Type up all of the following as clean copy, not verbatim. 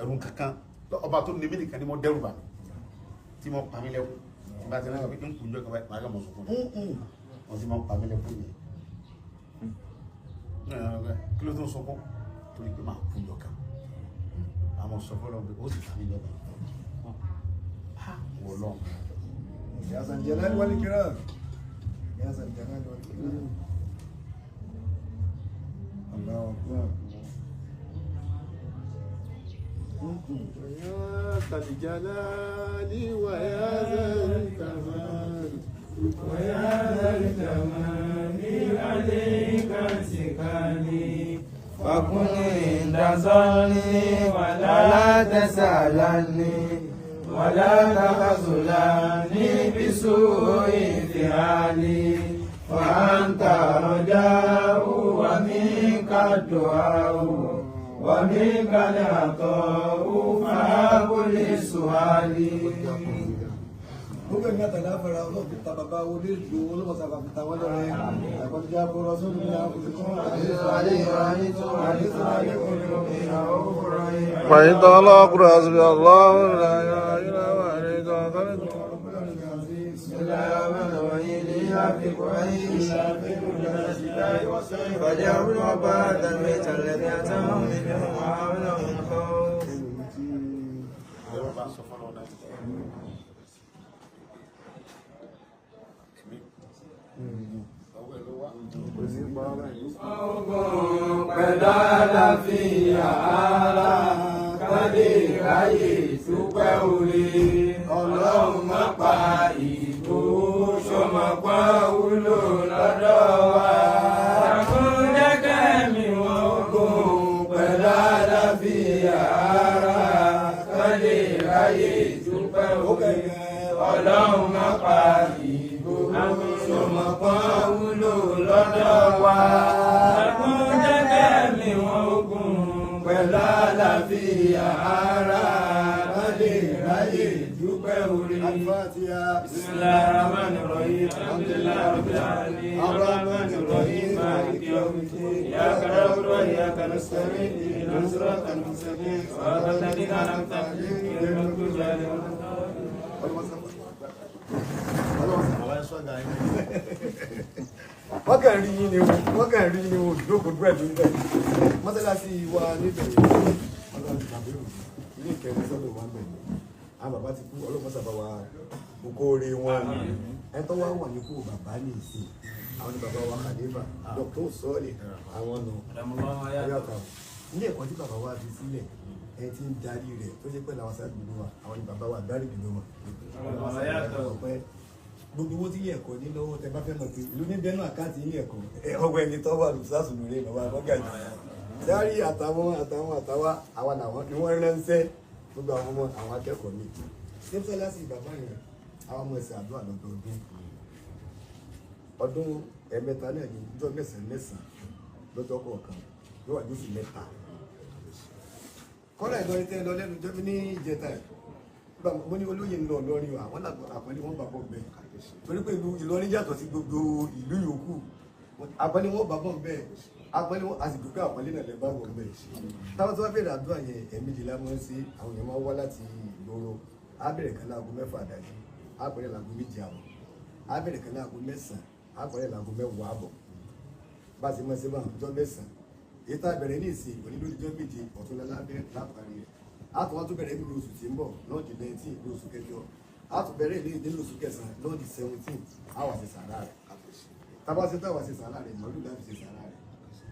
Ẹ̀rù kankan ọba tó ní mí nìkan ni mo dẹ́rù bà mí tí mo pa mí lẹ́kún tí bá ti náà pé ń kùn jọ kaba màá kà mọ̀ sọ̀kún wọ́n ti máa ń pa mí lẹ́kún yẹn kí ló tó ń sọkún torí pé màá kú jọ kan àmọ́ sọ fọlọ́ pé ó sì pa mí lọ́kàn wọ̀ lọ́n. Ya zal jalal wal ikram. Ya zal jalal wal ikram. Allahu akbar. يا ذا الجلال ويا ذا الكمال ويا ذا الجمال عليك سكاني فكن عند ظني ولا تسألني ولا تخذلني بسوء فعلي فأنت رجاء ومنك الدعاء ومنك العطاء فهب لي سؤالي. Gbogbo ẹ̀mí àtàláfẹ́ra ọlọ́run fi ta bàbá wo ní ìlú olómọ̀sáfà fi ta wọ́n lọ́rẹ́ àkọsíjà bọ́rọ̀ sórí ní àfojúkún وإن طلاق حسبي الله لا إله إلا هو عليه توكلت. فليعبدوا رب هذا البيت الذي أتاهم من جوع وآمنهم من خوف. Ẹ̀rọ bá sọ fọlọ́ náà èmi ọwọ́ ẹ̀ ló wà. Ogun pẹ̀lú àlàáfíà ara kálí ráyè dúpẹ́ orí. Ọlọ́run má pa ìbò sọmọpá wúlò lọ́dọ̀ wa. Àkúndẹ́kẹ́ mi wọ́n ogun pẹ̀lú àlàáfíà ara kálí ráyè dúpẹ́ orí. Ọlọ́run má pa ìbò sọmọpá wúlò lọ́dọ̀ wa. Àkúndẹ́kẹ́ mi wọ́n ogun pẹ̀lú àlàáfíà ara kálí ráyè dúpẹ́ orí. Al-Fatiha. Bismillahirrahmanirrahim. Alhamdulillahi rabbil alamin. Arrahmanirrahim. Maliki yawmiddin. Iyyaka na'budu wa iyyaka nasta'in. Ihdinas siratal mustaqim. Siratal ladzina an'amta 'alaihim ghayril maghdubi 'alaihim waladdallin. Wọ́n kàn rí yín ni wọ́n kàn rí yín ni wọ́n jókòó búrẹ́dì níbẹ̀ mọ́sálásí wa níbẹ̀ ọlọ́run tàbí ilé ìkẹrin sọ́dọ̀ wa ń bẹ̀ ni àwọn bàbá ti kú ọlọ́run sábà wa kókó oore wọn ẹni tó wá wà ní kú bàbá ní ìsìn àwọn ni bàbá wa Khalifa Dr. Sọ́ọ̀lì àwọn nù ayọ́ta ilé ẹ̀kọ́ tí bàbá wa fi sílẹ̀ ẹni tí ń darí rẹ̀ tó ṣe pẹ̀lú àwọn sáà gbogbo wa àwọn ni bàbá wa darí gbogbo wọn ọpẹ́ gbogbo owó tí ilé ẹ̀kọ́ ní lọ́wọ́ tẹ bá fẹ́ mọ̀ pé ìlú ní bẹ́ẹ̀ náà àkáǹtì ilé ẹ̀kọ́ ọgbẹ́ ẹni tó wà lùsàsùn lórí bàbá mọ́gàjì sáré àtàwọn àtàwọn àtàwa àwa làwọn ni wọ́n ránṣẹ́ gbogbo àwọn ọmọ àwọn akẹ́kọ̀ọ́ mi sẹ́mísálásì bàbá yẹn àwọn ọmọ ẹ̀sìn àdúrà lọ́dọọdún ọdún ẹ̀mẹ́ta náà ní ọjọ́ mẹ́sàn-án mẹ́sàn-án lọ́jọ́ kọ̀ọ̀kan yóò wà lóṣù mẹ́ta kọ́lá Ìlọrin tẹ́ lọ lẹ́nu jọ́ ní ìjẹta ẹ̀ mo ní olóyè ń lọ Ìlọrin o àwọn àpọ́nlé wọn bá bọ̀ bẹ́ẹ̀ torí pé ìlú Ìlọrin yàtọ̀ sí gbogbo ìlú yòókù àpọ́nlé wọn bá bọ̀ bẹ́ẹ̀ àpọ́nlé wọn àsìkò pé àpọ́nlé náà lè bá bọ̀ bẹ́ẹ̀ táwọn tó bá bẹ̀rẹ̀ àdúrà yẹn ẹ̀ẹ̀mejì la máa ń ṣe àwọn èèyàn máa ń wá láti ìgboro á bẹ̀rẹ̀ kan láago 6 àdájí á bẹ̀rẹ̀ láago 7 àbọ̀ á bẹ̀rẹ̀ kan láago 9 á bẹ̀rẹ̀ láago 10 àbọ̀ bá a ṣe máa ṣe bá ọjọ́ 9 èyí tá a bẹ̀rẹ̀ ní ìsìn onílódìjọ́ 7 ọ̀tún lábẹ́ lápárí rẹ̀ a tún wá tún bẹ̀rẹ̀ nínú oṣù tí ń bọ̀ lọ́ọ̀dì 19 ní oṣù kẹjọ a tún bẹ̀rẹ̀ nínú oṣù kẹsàn-án lọ́ọ̀dì 17 a wà ṣe sàrà rẹ̀ tábà ṣe táwà ṣe sàrà rẹ̀ màálù láti ṣe sàrà rẹ̀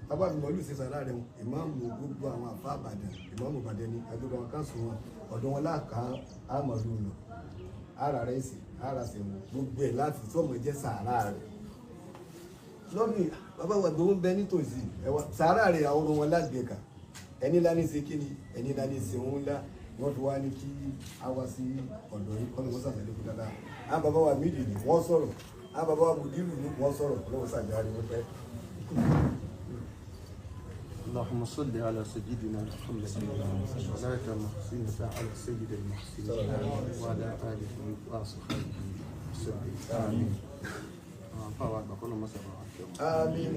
tábà fi màálù ṣe sàrà rẹ̀ ìmáàmù gbogbo àwọn àfa Ìbàdàn ìmáàmù Ìbàdàn ni àdúgbò àwọn káńsù wọn ọ̀dọ̀ wọn láàká àmọ̀lù lọ ara rẹ̀ sì ara sì mú gbogbo ẹ̀ láti sọ̀mọ̀ jẹ́ sàrà rẹ̀ lọ́dún bàbá wa gbowó ń bẹ nítòsí sàrà rẹ̀ àwọn ọmọ wọn lágbèéká ẹni ńlá ní ṣe kíni ẹni ńlá ní ṣe òun ńlá wọ́n fi wá ní kí a wá sí ọ̀dọ̀ yìí kọ́ni wọ́n sàtẹ̀lé kú dáadáa àwọn bàbá wa mídìí ni wọ́n sọ̀rọ̀ àwọn bàbá wa mùdírù ni wọ́n sọ̀rọ̀ ọlọ́wọ́ sàjáde wọ́n pẹ́. اللهم صل على سيدنا محمد صلاة محسنة على سيد المحسنين وعلى آله وأصحابه وسلم. آمين. آمين.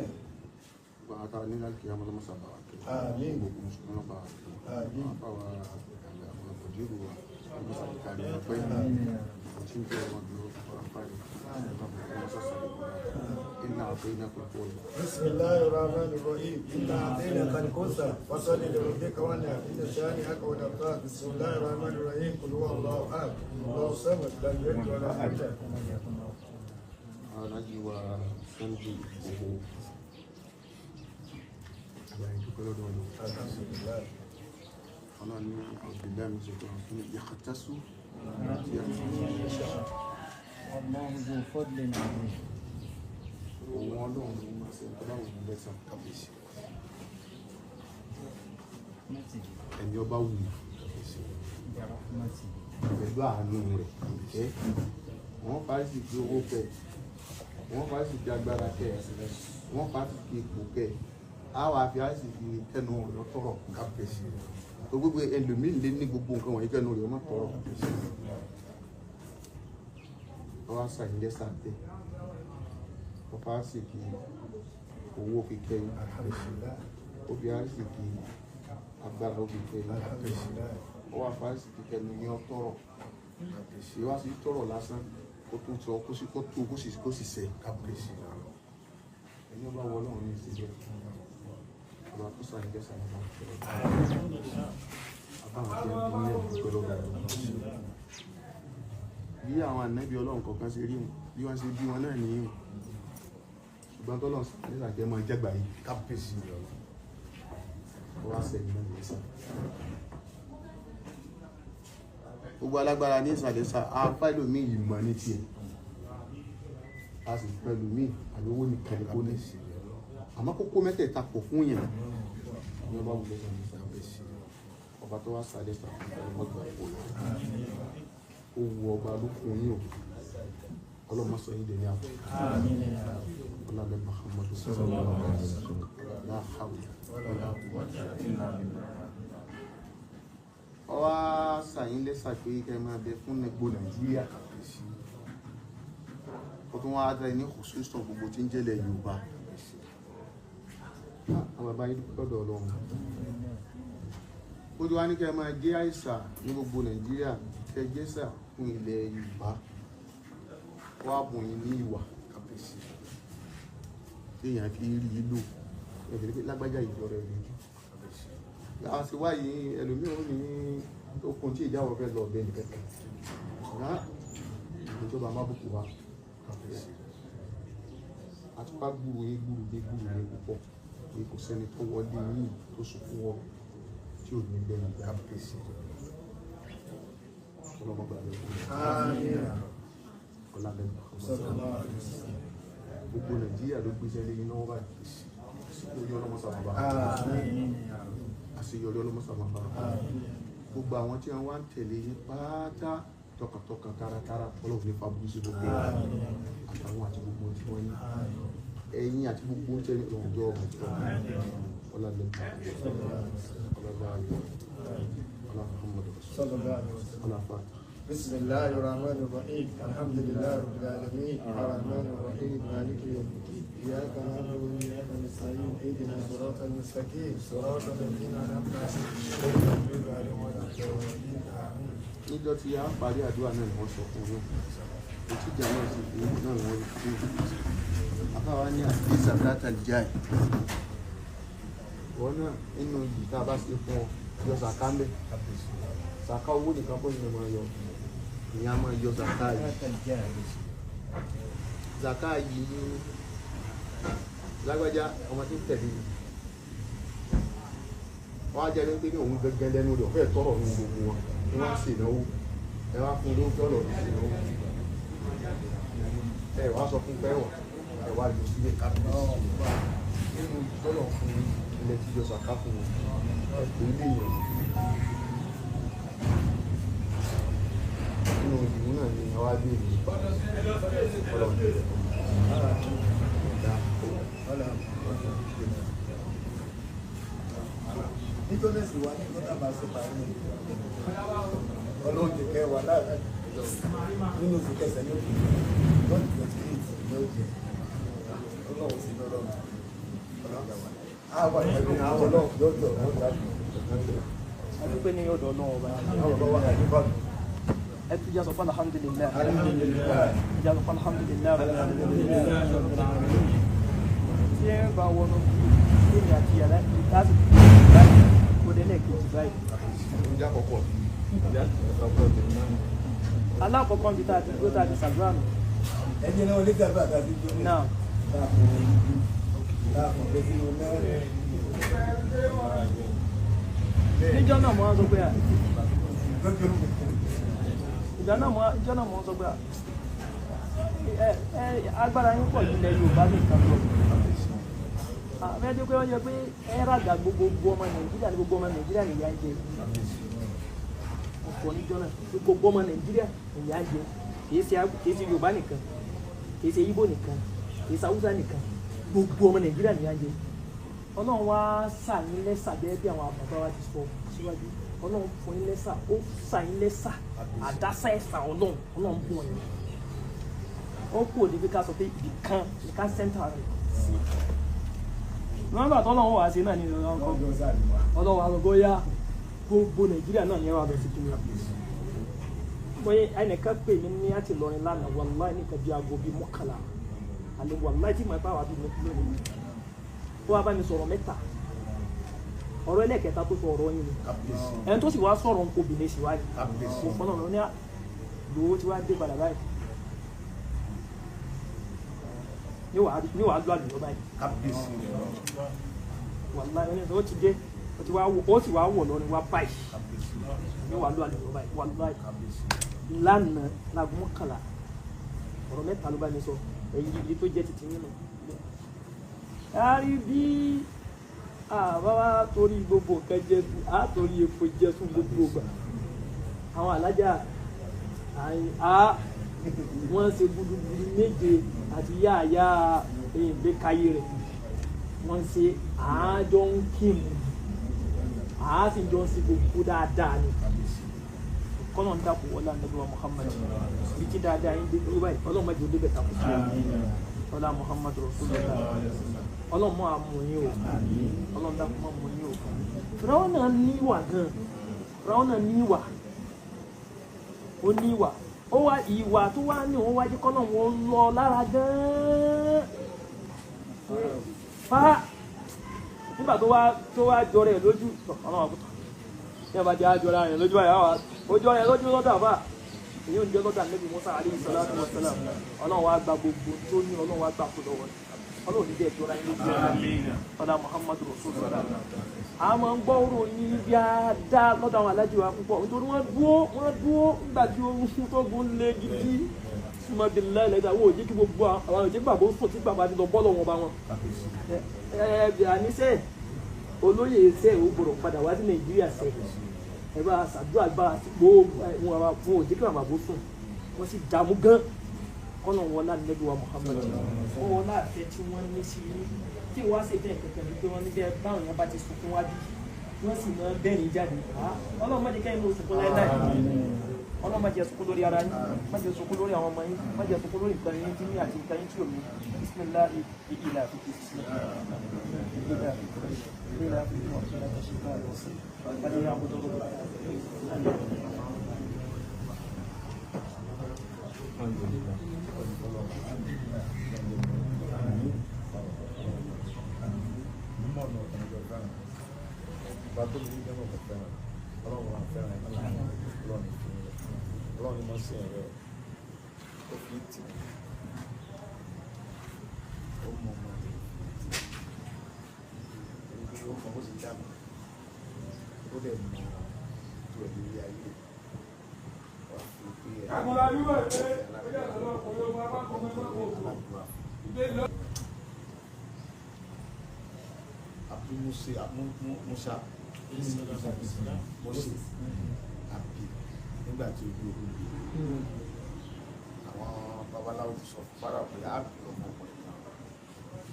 وأعطاني القيامة المصابة. آمين. آمين. آمين. Mùdírù wa ọlọ́mọsàlẹ̀kárí ọpẹ́ tí ń jẹ́ ọmọdé ọ̀rọ̀párí ọlọ́mọsàlẹ̀kọ́ iná àbẹ́ iná pẹ̀lú ọ̀la. بسم الله الرحمن الرحيم إنا أعطيناك الكوثر فصل لربك وانحر إن شانئك هو الأبتر بسم الله الرحمن الرحيم قل هو الله أحد الله الصمد لم يلد ولم يولد. Alájí wa Sunday Igboho, àbáyé dúpẹ́ lọ́dọ̀ ọ̀nà. Alhamdulillah. Ọlọ́run ní ọ̀gbìnlá mi ṣètò fún ìyàkátásù tí a والله ذو فضل عظيم. Òun ọlọ́run ló máa ṣe nǹkan báwo ní lẹ́sàn. Kábíyèsí. برحمته. Ẹni ọba wù ú Kábíyèsí. برحمته. Pẹ̀lú àánú rẹ̀ ẹ́ wọ́n fàájì fi owó kẹ, wọ́n fàájì fi agbára kẹ, wọ́n fàájì fi ipò kẹ, á wàá fi àìsí fi kẹnu rẹ̀ tọrọ. Kábíyèsí. Tó gbogbo ẹlòmíì lé ní gbogbo nǹkan wọ̀nyí kẹnu rẹ̀ ọmọ tọrọ. Wọ́n wá sàyìn lẹ́sà tẹ̀, wọ́n fàájì fi owó fi kẹ́yìn, Alhamdulillah. ó fi àìsí fi agbára ó fi kẹ́yìn, Alhamdulillah. ó wá fàájì fi kẹnu yẹn tọrọ. Kábíyèsí. Ìwá sí tọrọ lásán kó tó sọ kó sì kó tó kó sì sẹ. Kábíyèsí. Ẹni ọba wọ Ọlọ́run ní ìsìnkú ọba tó sàn jẹ sàn ọba àbáwọn tí a bí ní ẹbí pẹ̀lú ọba bí àwọn ànábì Ọlọ́run kọ̀ọ̀kan ṣe rí wọn bí wọ́n ṣe bí wọn náà nìyí wọn, ṣùgbọ́n tọ́lọ́run nígbà jẹ́ mọ́ jẹ́gbà yìí. Kábíyèsí. Ó wá sẹ́yìn náà ní sàn gbogbo alágbára ní ìsàlẹ̀ sà á fáìlòmí ìmọ̀ ní tiẹ̀, a sì pẹ̀lú mí àlówó nìkan ní kó ní, àmọ́ kókó mẹ́tẹ̀ẹ̀ta kò fún yẹn ní ọba wùlé sàn ní sàn. Ọba tó wá sàlẹ̀ sàn ọmọgbà kò lọ, ó wu ọba ló fún yín o, ọlọ́mọ sọ yín dẹni àbọ̀. آمين يا رب. Ọlọ́dẹ Muhammadu sallallahu alaihi wasallam, la hawla wala quwwata. Ọwá sàyín lẹ́sà pé kẹ́ máa bẹ fún gbogbo Nàìjíríà, ó tún wá dá ní kòsíṣàn gbogbo tí ń jẹ́lẹ̀ Yorùbá. Àwọn bàbá yìí dúpẹ́ lọ́dọ̀ Ọlọ́run. Ó ti wá ní kẹ́ máa jẹ́ àìsà ní gbogbo Nàìjíríà, kẹ́ jẹ́sà fún ilẹ̀ Yorùbá, wá bùn yín ní ìwà Kábíyèsí. téèyàn fi rí i lò ẹ̀fẹ̀ pé lágbájá ìjọ rẹ̀ lójú. Kábíyèsí. Àwọn ti wáyé ẹlòmíràn ní okun tí ìjáwọ̀ fẹ́ lọ ọ̀bẹ nìkan ṣùgbọ́n ìjọba má bùkún wa. Kábíyèsí. Àtúpá gbúrò yín, gbúrò yín, gbúrò yín púpọ̀ pé kò sẹ́ni tó wọlé yín tó sunkún wọ tí ò ní gbẹ̀yìn. Kábíyèsí. Ọlọ́mọgbà rẹ̀ kú. Àmín. Ọlọ́mọgbà. Sallallahu alaihi wasallam. Gbogbo Nàìjíríà ló gbéṣẹ́ lé yín lọ́wọ́ báyìí. Orí ọlọ́mọsàmọ́ba. آمين يا رب. Àṣeyọrí ọlọ́mọsàmọ́ba. Gbogbo àwọn tí wọ́n wá ń tẹ̀lé yín pátá tọkàntọkàn taratara, Ọlọ́run ní faburú sí gbogbo wọn. Àtàwọn àti gbogbo tí wọ́n ní ẹ̀yin àti gbogbo tí ẹni ọjọ́ ọlọ́lẹ́gbà ọlọ́lá ọlá Muhammadu Sallallahu alaihi wasallam. ọlá fata. بسم الله الرحمن الرحيم الحمد لله رب العالمين الرحمن الرحيم مالك يوم الدين إياك نعبد وإياك نستعين اهدنا الصراط المستقيم صراط الذين أنعمت عليهم غير المغضوب عليهم ولا الضالين آمين. Níjọ́ tí a ń parí àdúrà náà ni wọ́n sọ fún yín òtíjà náà sì fún yín náà ni wọ́n fi fún yín afáwa ní àti zakata jai wọn náà nínú yìí tá a bá ṣe fún ọ yọ sàká ń bẹ. Sàká owó nìkan kó ní máa yọ, ìyẹn a máa yọ sàká yìí. Sàká yìí ní lágbájá ọmọ tí ń tẹ̀lé yìí wọ́n á jẹ́ ẹni pé ní òun gẹ́gẹ́ lẹ́nu rẹ̀ ọ̀fẹ́ tọrọ ní gbogbo wọn ni wọ́n á ṣe ìnáwó, ẹ wá fún lóúnjẹ ọ̀rọ̀ ní ìnáwó, ẹ wá sọ fún pẹ́wọ̀, ẹ wá lọ sílé nínú ìtọ́nà fún ilẹ̀ tí yọ sàká fún wọn, ẹ pè é léèyàn nínú ìlú náà ni àwa béèrè nípa ọlọ́run dá. Nítorí sì wà ní ìgbọ́dọ̀ bá ṣe parí ọlọ́run kẹ̀kẹ́ wà láàrin nínú oṣù kẹsàn-án yóò fi lọ́dún 28 ní ó jẹ ọlọ́run sí lọ́rọ̀ ọlọ́run wà pẹ̀lú ọlọ́run lọ́dọ̀ ọ̀gá. Adúpẹ́ ní ọ̀dọ̀ Ọlọ́run ọba. Ẹ tún jẹ́ sọ fún alhamdulillah. Jẹ́ sọ fún alhamdulillah. Tí ẹ bá wọnú bí èmi àti yàrá láti kó délẹ̀ kejì báyìí. Alákọ̀ọ́kọ́ níbi tá a ti gbó tá a ti ṣàdúrà nù. Ẹni náà lè dàgbà àti ìjọ Náà. Níjọ́ náà mo wá sọ pé à ìjọ náà mo ìjọ náà mo sọ pé à ẹ ẹ agbára yín pọ̀ jù ilẹ̀ Yorùbá nìkan lọ. Àbẹ́jọ́ pé wọ́n yẹ pé ẹ ràgà gbogbo ọmọ Nàìjíríà ní gbogbo ọmọ Nàìjíríà nìyà ń jẹ. Ọ̀pọ̀ níjọ́ náà gbogbo ọmọ Nàìjíríà nìyà ń jẹ. Kìí ṣe Yorùbá nìkan, kìí ṣe Ìgbò nìkan, kìí ṣe Haúsá nìkan, gbogbo ọmọ Nàìjíríà nìyà ń jẹ. Ọlọ́run wá sà yín lẹ́sà gẹ́gẹ́ bí àwọn bàbá wa ti sọ síwájú. Ọlọ́run fún yín lẹ́sà, ó sà yín lẹ́sà, àdásá ẹ̀sà Ọlọ́run, Ọlọ́run bùn yín. Ó kú òní pé ká sọ pé ibì kan ní ká sẹ́ńtà rẹ̀ sí. Nọ́mbà tọ́lọ́run wà sí náà ní Ọlọ́run wa lọ́gọ́ yá gbogbo Nàìjíríà náà ní ẹwà lọ sí kí ni. Bóyá ẹnìkan pè mí ní àti Ìlọrin lánàá, wàláì nìkan bí aago bíi 11 àlẹ́ wàláì tí màá bá wà bí lónìí. Ó wá bá mi sọ̀rọ̀ mẹ́ta. Ọ̀rọ̀ ẹlẹ́kẹta tó sọ ọ̀rọ̀ yín ni. Ẹni tó sì wá sọ̀rọ̀ ń kó obìnrin sì wá ní. Mo fọ́nà lọ ní lówó tí wá dé padà báyìí. Ní wàá lọ àlùyọ báyìí. Wàláì ẹni tó ti dé, ó sì wá wọ̀ lọ́rin wá báyìí. Ní wàá lọ àlùyọ báyìí. Wàláì lánàá láago 11 ọ̀rọ̀ mẹ́ta ló bá mi sọ. Èyí ibi tó jẹ́ titi nínú. A rí bí àbáwá torí gbogbo nǹkan jẹ á torí epo jẹ fún gbogbo ìgbà. Àwọn alájà á wọ́n ṣe gudugudu méje àti yáàyá ìgbékayé rẹ̀. Wọ́n ṣe àájọ ń kírun, àá sì jọ ń ṣe gbogbo dáadáa ni. Kọ́nà ń dàpọ̀ wọlé ànábì wa Muhammad. Bí tí dáadáa yín dé dúró báyìí, Ọlọ́run má jẹ́ ó débẹ̀ takò sí i. Ọlá Muhammad Rasulullah. Ọlọ́run máa mú yín o. Ọlọ́run dákun máa mú yín o. Fìràwọ́n náà níwà gan. Fìràwọ́n náà níwà. Ó níwà. Ó wá ìwà tó wá ní òun wájú kọ́nà wọn lọ lára gan. Fa nígbà tó wá jọrọ ẹ̀ lójú. Ọlọ́run àkútà. Ní ọba jẹ́ àjọra rẹ̀ lójú àyà wa. Ó jọrọ ẹ̀ lójú lọ́dọ̀ àbá. Èyí ò ní jẹ́ lọ́dọ̀ Ànábì Mùsá alayhi salatu wa salam. Ọlọ́run wá gba gbogbo tó ní Ọlọ́run wá gbà kó lọ́wọ́ rẹ̀. Ọlọ́run ní bẹ́ẹ̀ jọra yín lójú ọ̀la. Ọlá Muhammadu Rasulullah. A máa ń gbọ́ ròyìn bí a dá lọ́dọ̀ àwọn alájì wa púpọ̀ nítorí wọ́n dúró nígbà tí ohun tó gun lé gidi. Súnmọ́ bí láìlẹ́dà wọ́n ò jẹ́ kí gbogbo àwọn òjẹ́ gbàgbọ́ sùn tí bàbá ti lọ bọ́ lọ́wọ́ bá wọn. Àníṣe olóyè iṣẹ́ ò gbọ́dọ̀ padà wá sí Nàìjíríà sẹ́. Ẹ bá ṣàdúrà bá gbogbo wọn ò jẹ́ kí bàbá bó sùn. Wọ́n sì dààmú gan. Kọ́nà wọn lá Ànábì wa Muhammad. Wọ́n wọn láàfẹ́ tí wọ́n ní sí i tí wọ́n á ṣe bẹ́ẹ̀ kankan ní pé wọ́n ní bẹ́ẹ̀ báwọn yẹn bá ti sunkún wá bí wọ́n sì máa bẹ́ẹ̀rin jáde. Ọlọ́run má jẹ́ kẹ́yìn ló sunkún láéláé. Ọlọ́run má jẹ́ sunkún lórí ara yín, má jẹ́ sunkún lórí àwọn ọmọ yín, má jẹ́ sunkún lórí nǹkan yín tí ní àti nǹkan yín tí ò ní. Bismillahi ìlà àfikún ìlà àfikún Musa Moses àbí nígbà tí ojú ogun lè àwọn babaláwo ti sọ fún Fáráò pé àbí ọmọkùnrin kan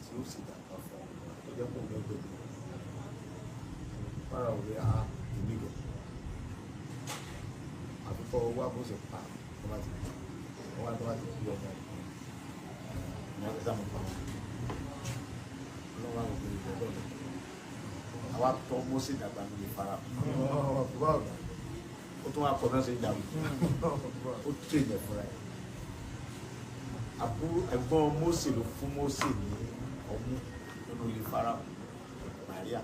tí ó sì dàgbà fún ọ tó jẹ́ kó lẹ́gbẹ̀ẹ́ mi Fáráò rí a èmi gẹ̀ àfikọ́ owó àbọ̀sẹ̀ pa tó bá ti wọ́n tó bá ti bí ọmọ ọmọ tó sàmù pa wọn ọlọ́wọ́ àwọn òbí rẹ̀ lọ́dọ̀ Àwa tọ́ Mósè dàgbà nílé Fáráò. Ó tún wá kọ́ náà ṣe dàgbà. Ó tún ìyẹn fúnra ẹ̀. Àbúrò ẹ̀gbọ́n Mósè ló fún Mósè ní ọmú nínú ilé Fáráò, Màríà.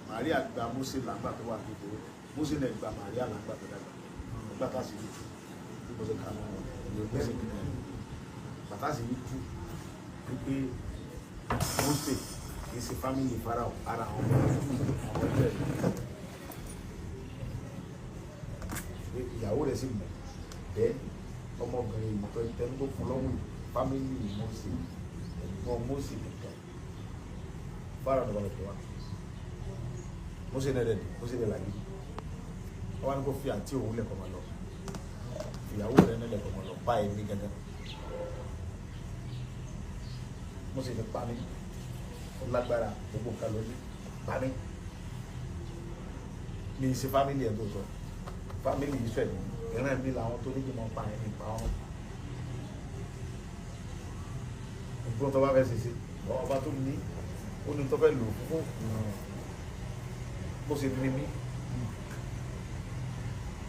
Màríà gba Mósè lágbà tó wà kékeré. Mósè náà gba Màríà lágbà tó dàgbà. Nígbà tá a sì rí tu, bí mo ṣe kà lọ́wọ́ ìwé Mósè kìíní. Bàtà sì rí tu wípé Mósè kì í ṣe fámìlì Fáráò, ara àwọn ọmọ ẹgbẹ́ rẹ̀. Ìyàwó rẹ̀ sì mọ̀ ẹ́ ọmọbìnrin ìmọ̀tọ́ ìtẹ́nu tó fún lọ́wọ́ fámìlì Mósè, ẹ̀gbọ́n Mósè nìkan. Fáráò ló bá lọ pè wá. Mósè náà dẹ̀ Mósè dẹ̀ làgídí. Wọ́n wá ní kó fi àǹtí òun lẹ̀kọ́ máa lọ. Ìyàwó rẹ̀ náà lẹ̀kọ́ máa lọ bá ẹ̀mí gangan. Mósè ní pa mí. Ó lágbára gbogbo nǹkan ló ní pa mí. Mi ṣe fámìlì ẹ̀ tó sọ. Fámìlì yìí sẹ̀ ìran mi làwọn tó ní kí n máa pa ẹni pa wọn. Gbogbo tó bá fẹ́ ṣe ṣe, ọba tó ní ó ní tó fẹ́ lò fún bó ṣe ní mí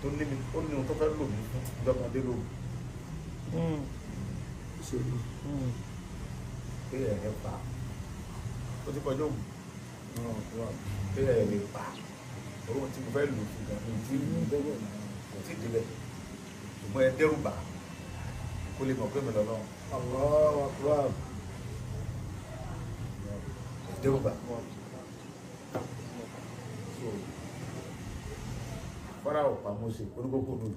tó ní mi ó ní ohun tó fẹ́ lò mí fún ìjọba lóru. Pé ẹ̀rẹ́ pa ó ti kọjá ògùn pé ẹ̀rẹ́ lè pa owó tí mo fẹ́ lò fún gan mi tí kò tí ì débẹ̀ ṣùgbọ́n ẹ dẹ́rù bà kó lè mọ̀ pé mi lọ́lọ́. Allahu Akbar. Ẹ dẹ́rù bà. Fáráò pa Mósè oníkókó nù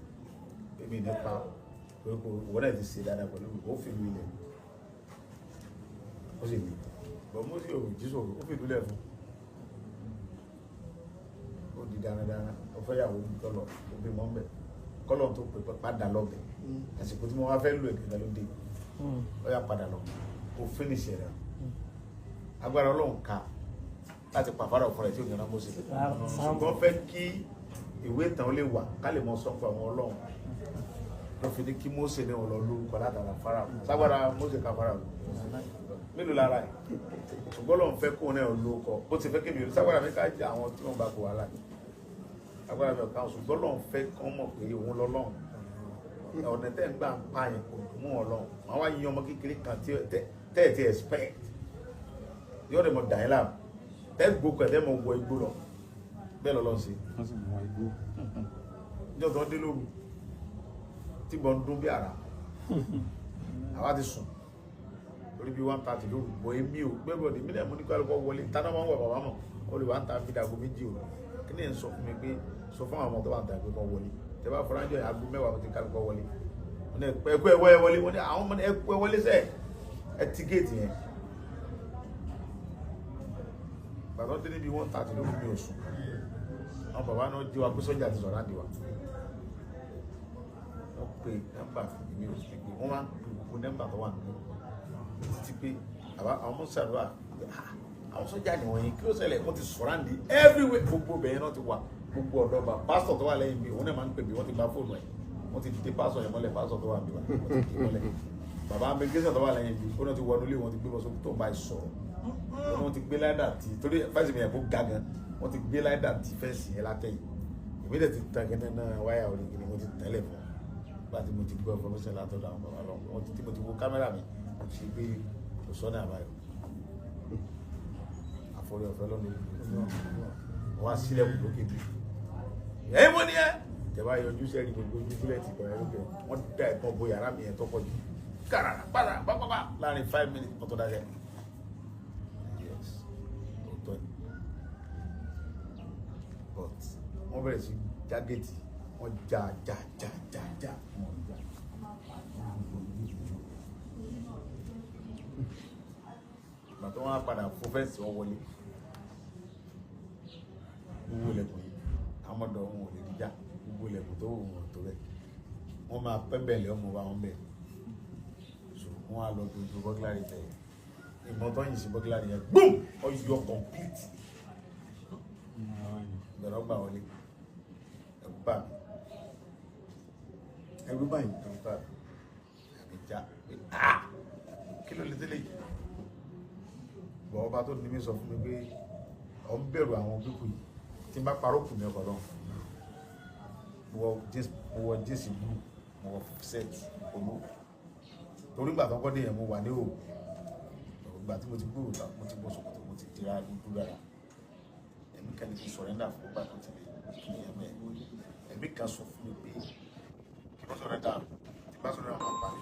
èmi nípa oníkókó ìwọ náà ti ṣe dáadáa pẹ̀lú mi ó fi lu ilẹ̀ ó sì lè bọ̀ Mósè ò jí sòrò ó fi ìlú lẹ̀ fún ó di dáradára ó fẹ́ yàwó tọ́lọ̀ ó bí mọ́ mbẹ́ kọ́lọ̀ tó pè padà lọ́bẹ̀ àsìkò tí mo wá fẹ́ lu ẹ̀gẹ̀dẹ̀ ló dé ó yà padà lọ kó fínísì rẹ̀ agbára Ọlọ́run ká láti pa Fáráò fúnra ẹ̀ tí ò ní rán Mósè ṣùgbọ́n fẹ́ kí ìwé ìtàn ó lè wà ká lè mọ sọ pé àwọn Ọlọ́run ló fi ní kí Mósè ní ọlọ lórúkọ látara Fáráò ságbára Mósè ká Fáráò mélòó lára ẹ̀ ṣùgbọ́n lọ́n fẹ́ kó náà lórúkọ bó ti fẹ́ kébi ságbára mi ká jẹ àwọn tí wọ́n bá kó wàhálà agbára mi ò ká ṣùgbọ́n lọ́n fẹ́ kán mọ̀ pé òun lọ́lọ́run ọ̀nà tẹ́ ń gbà ń pa yẹn kò dùn mọ́ Ọlọ́run màá wá yan ọmọ kékeré kan tẹ́ ẹ̀ ti expect yóò dẹ̀ mọ̀ dà yín láàmú tẹ́ gbókò ẹ̀ tẹ́ mọ̀ wọ igbó lọ bẹ́ẹ̀ lọ́lọ́ sí ní ọ̀tọ̀ dé lóru tí bọ́n ń dún bí àrá àwa ti sùn orí bí 1:30 lóru bọ̀ èmi ò gbẹ́bọ̀dì mí náà mú ní kí wọ́n wọlé táná máa ń wà bàbá mọ̀ ó lè 1:30 dàgbò méjì o kí ni ẹ̀ ń sọ fún mi pé sọ fún àwọn ọmọ tó wà ń ta pé kọ́ wọlé tẹ bá fọlá jọ aago mẹ́wàá ti kálukọ́ wọlé wọ́n ní ẹ̀kú ẹ̀wọ́ ẹ wọlé wọ́n ní àwọn ọmọ ẹ̀kú ẹ wọlé sẹ́ ẹ ti géètì yẹn bàbá tó níbi 1:30 lóru mi ò sùn àwọn bàbá náà jí wa pé sọ́jà ti sọ̀rọ̀ àdìwà wọ́n pe nọ́mbà mi ò sì pé wọ́n máa ń pe gbogbo nọ́mbà tó wà nínú títí pé àwọn ọmọ sàdúrà àwọn sọ́jà nìwọ̀nyí kí ló ṣẹlẹ̀ wọ́n ti sọ̀rọ̀ àdì everywhere gbogbo bẹ̀yẹn náà ti wà gbogbo ọ̀dọ́ bá pásítọ̀ tó wà lẹ́yìn mi òun náà máa ń pè mí wọ́n ti gba fóònù ẹ̀ wọ́n ti dé pásítọ̀ yẹn mọ́lẹ̀ pásítọ̀ tó wà mí wọ́n ti dé mọ́lẹ̀ bàbá amẹ́gẹ́sà tó wà lẹ́yìn mi òun náà ti wọnú ilé wọn ti gbé bọ́ sókè tó ń bá sọ̀rọ̀ wọ́n ti gbé láìdà tí torí fẹ́ǹsì mi yẹn kó ga gan wọ́n ti gbé láìdà tí fẹ́ǹsì yẹn látẹ̀yìn èmi dẹ̀ ti tan kẹ́tẹ́ náà wáyà orí kìíní mo ti tẹ́lẹ̀ fún un bá ti mo ti gbọ́ information látọ̀dọ̀ àwọn bàbá lọ wọ́n ti tí mo ti wo kámẹ́rà mi mo ti gbé kò sọ́nà àbáyọ àforí ọ̀fẹ́ lọ́nà wọ́n á sílẹ̀kùn lókè bí ẹ̀yin mo ní ẹ́ tẹ̀bá yọjú sẹ́rí gbogbo ojú búlẹ̀tì kan lókè wọ́n dá ẹ̀kan bo yàrá mi yẹn tó pọ̀ jù kàràrà pàrà pápápá láàrin 5 minutes mọ́tò dájẹ́ yes òótọ́ ni but wọ́n bẹ̀rẹ̀ sí já géètì wọ́n já já já já já wọ́n já ìgbà tó wọ́n á padà fún fẹ́ǹsì wọn wọlé gbogbo ilẹ̀kùn yìí àwọn ọmọdé wọn ò lè rí já gbogbo ilẹ̀kùn tó wù wọn tó bẹ́ẹ̀ wọ́n máa pẹ́ bẹ́ẹ̀ lé ọmọ bá wọn bẹ́ẹ̀ so wọ́n á lọ dojú bọ́gílárì tẹ̀ ìmọ̀ tó ń yìn sí bọ́gílárì yẹn gbúm ọyọ complete ìgbàlọ́ gbà wọlé ẹ̀rù bà mí ẹ̀rù báyìí ẹ̀rù bà mí àmì já pé ah kí ló lè délé yìí Bọ̀ ọba tó ní mi sọ fún mi pé ọ̀ ń bẹ̀rù àwọn pípù yìí tí n bá parọ́ kù mí ọkọ̀ lọ. Mo wọ jíǹsì blue, mo wọ set olú. Torí ìgbà tó kọ́ dé yẹn mo wà ní òwò. Ìgbà tí mo ti gbúrò ta, mo ti bọ́ ṣòkòtò, mo ti dira dúdú dára. Ẹ̀mí kan ní kí n sọ̀rẹ́ndà fún ọba tó ti lè kí ni ẹ̀mẹ́. Ẹ̀mí kan sọ fún mi pé kí wọ́n sọ̀rẹ́ndà, tí bá sọ̀rẹ́ndà wọn parí.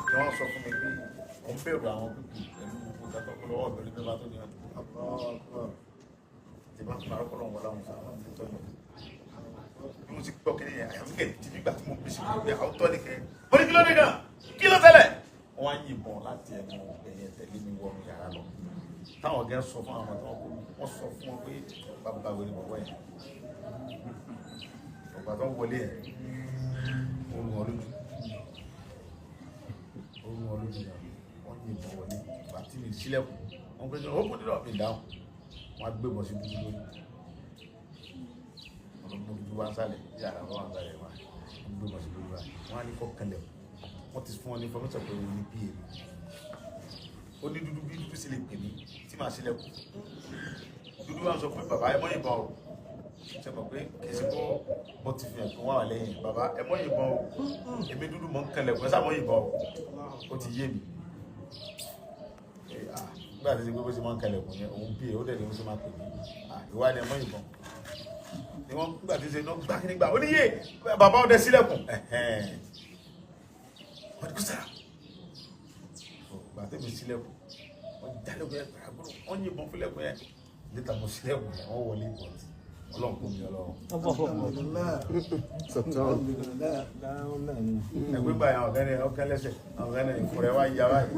Ni wọ́n sọ fún mi pé ó ń bẹ̀rù àwọn pípì pẹ̀lú gbogbo ìgbà tó lọ́wọ́ ọ̀bẹ̀rẹ̀ nípa tó ní ọdún. Tí bá ń parọ́ kọ́ lọ́wọ́ láwọn sọ àwọn tó tọ́jú. Bí mo ti gbọ́ kí ni yẹn, àyà mi kẹ̀ ti bí ìgbà tí mo bí sí pé àwọn tọ́ ni kẹ́. Mo ní kí ló dé gan? Kí ló tẹ́lẹ̀? Wọ́n á yìnbọn láti ẹnu ẹ̀yẹ tẹ̀lé mi wọnú yàrá lọ. Táwọn gẹ́ sọ fún àwọn tó kú, wọ́n sọ fún wọn pé bàbá wẹ̀rẹ̀ bọ̀wọ̀ yẹn. Ọ̀gbà tó ń wọlé yẹn, ó rún wọn lójú. Ó rún wọn lójú náà. Wọ́n yìnbọn wọlé. Ìgbà tí mi sílẹ̀kùn, wọ́n pè é ó kún nínú mi dáhùn. Wọ́n á gbé bọ̀ sí dúdú lórí. Wọ́n mú dúdú wá sálẹ̀, yàrá wọn wá sálẹ̀ wá. Wọ́n gbé bọ̀ sí dúdú wá. Wọ́n á ní kọ́ kẹlẹ̀. Wọ́n ti fún wọn ní information pé òun ní pa mi. Ó ní dúdú bí dúdú sì lè pè mí tí màá sílẹ̀kùn. Dúdú wá sọ pé bàbá ẹ mọ́ yìnbọn o. Ṣé mọ̀ pé kì í ṣe bọ́ bọ́ ti fi hàn pé wọ́n wà lẹ́yìn bàbá ẹ mọ́ yìnbọn o. Èmi dúdú mọ̀ ń kẹlẹ̀kùn ẹ sá mọ́ yìnbọn o. Ó ti yé mi. Nígbà tí gbogbo ṣe máa ń kẹlẹ̀kùn yẹn òun bí ó dẹ̀ ni ó ṣe máa pè mí. Ìwà ni ẹ mọ́ yìnbọn. Ni wọ́n nígbà tí ṣe náà gbá kí nígbà ó ní yé bàbá ọdẹ sílẹ̀kùn. Wọ́n ti kú sára. Ìgbà tẹ́mi sílẹ̀kùn wọ́n jálẹ̀kùn yẹn gbàgbọ́n wọ́n yìnbọn fúnlẹ̀kùn yẹn. Níta mo sílẹ̀kùn yẹn wọ́n wọlé ìbọn tí Ọlọ́run kò mí Ọlọ́run. Ẹgbẹ́ gbà yẹn ọ̀gá ni ọ̀gá lẹ́sẹ̀ ọ̀gá ni ìfúnrẹ́ wá yá báyìí.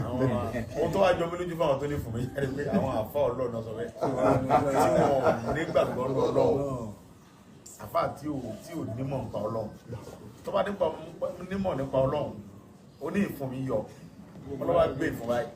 Àwọn ohun tó wá jọ mí lójú fáwọn tó ní fún mi yára pé àwọn àfa Ọlọ́run náà sọ bẹ́ẹ̀. Tí wọn ò ní gbàgbọ́ Ọlọ́run. Àfa tí ò nímọ̀ nípa Ọlọ́run. Tó bá nímọ̀ nípa Ọlọ́run, ó ní ìfún mi yọ. Ọlọ́wà gbé ìfún báyìí.